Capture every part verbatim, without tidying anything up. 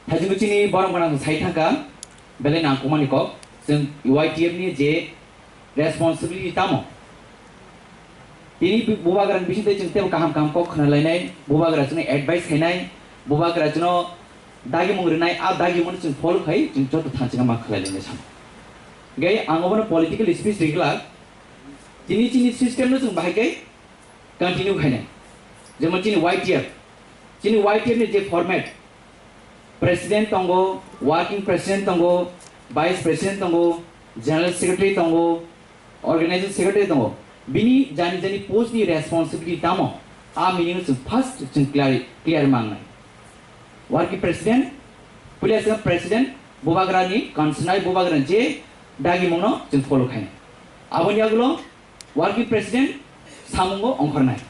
Thaichung chini borok gana sai thangka, belai nangkukmani kok, chwng Y T F ni je responsibility tamo? Tini bu-, bubagrani bisingtwi chwng teibo kaham kaham kok khna lainai, bubagra chwngno advice khainai, bubagra chwngno dagimung rwnai, a dagimungno chwng follow khai, chwng joto thanchikma ma khlai lainai samo. Gai ang obono political speech ri glak, tini chini system no chwng bahai khe continue khainai. Jemon chini Y T F, chini Y T F ni je format, president tongo, working president tongo, vice president tongo, general secretary tongo, organizing secretary tongo. Bini jani jani post ni responsibility tamo? A meaning chwng first chwng clear, clear mangnai. Working president, puila chwng president, bubagra ni kansunai bubagra je dagi mungno chwng follow khainai. Aboni yagulo working president samungo ongkhornai.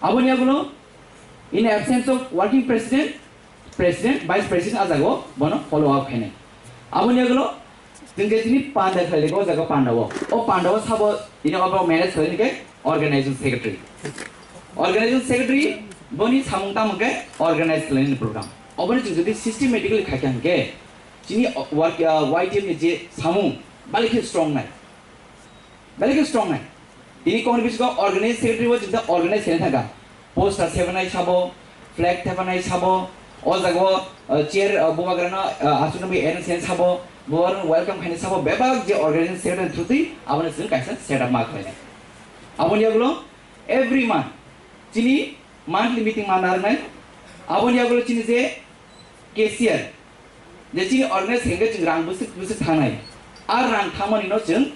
Aboni yagulo, in absence of working president, president, vice president a jaga o bono follow up khainai. Aboni yagulo, chwng je tini panda khlai o jaga panda o. O panda o sabo tini obo manage khlai khe organizing secretary. Organizing secretary boni samung tamo khe organize khlai ni program. Oboni chwng jodi systematically khai kha hwnkhe, chini work, uh, Y T F ni je samung bali khe strong nai. Belai khe strong nai. Tini kok ni bisingo organize secretary o jinta organize khe thangka. Poster thepanai sabo, flag thepanai sabo, o jaga o, uh, chair, uh, bubagrano, uh, aswk nungwi arrange khe sabo, bubagrano welcome khainai sabo, bebak je organizing secretary through twi abono chwng kaisa setup ma khlainai. Aboni yagulo every month chini monthly meeting ma narwknai. Aboni yagulo chini je cashier, je chini organize hwnkhe chwng rang bwswk bwswk thangnai. A rang thangmani no chwng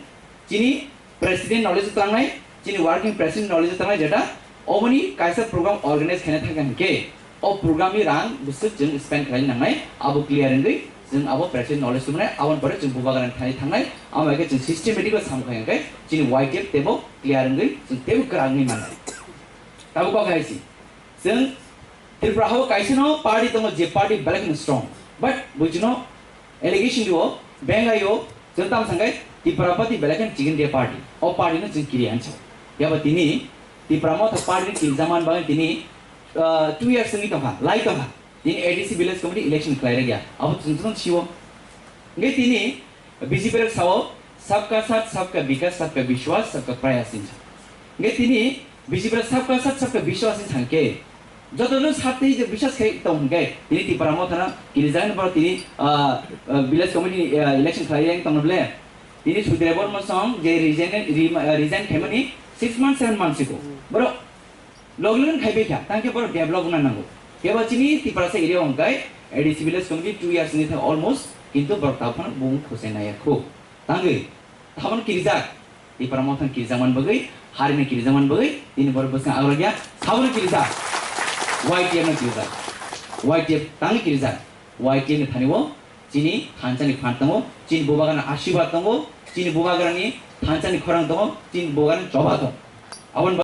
chini president knowledge o tangnai, chini working president knowledge o tangnai, jeta oboni kaisa program organize khaina thangkha hwnkhe, o program ni rang bwswk chwng spend khlai nangnai, abo clear wngwi chwng abo president knowledge tubunai, aboni pore chwng bubagrani thani thangnai, amo hai khe chwng systematic o samkha hwnkhe chini Y T F teibo clear wngwi chwng teibo kwrak wngwi mannai. Tabuk kok hai si. Chwng Tripura hao kaisa no party tongo, je party belai kheno strong. But buji no allegation dio, bengai o, chwng tam sangkai Tipra Party belai kheno chikon dia party. O party no chwng kiri ansa. Yaba tini Tipra Motha party ni kiri jaman bagwi tini, uh, two years wngwi tongkha, lai tongkha. Tini A D C village committee election khlai rwgya. Abo chwng chwng sio. Ngai tini B J P rok sao, "Sabka Saath, Sabka Vikas, Sabka Vishwas, Sabka Prayas" hinwi. Hingke tini B J P rok "Sabka Saath, Sabka Vishwas" hinwi sangke, joto no saath tei je biswas khai tong hingke, tini Tipra Motha no kirijaknai borok tini, ah, ah, village committee, ah, election khlai yang tong ble. Tini Sudre Borma song je resign, re-, ah, resign khaimani six months, seven months ago. Borok Loglong khai bai kha, tang khe borok develop wngna nango. Kebo chini Tiprasa area hwnkhe A D C village committee two years ni thang almost, kintu borok taphano bung khosai naya kho. Tangwi, taphano kirijak, Tipra Motha kirijak man bagwi, hari ni kirijak man bagwi, tini borok bwskang agragya, saboni kirijak, Y T F no kirijak, Y T F tangwi kirijak. Y T F ni thani o chini thansa ni phan tongo, chini bubagra ni asirwad tongo, chini bubagra ni thansa ni khorang tongo, chini bubagra ni choba tongo. Aboni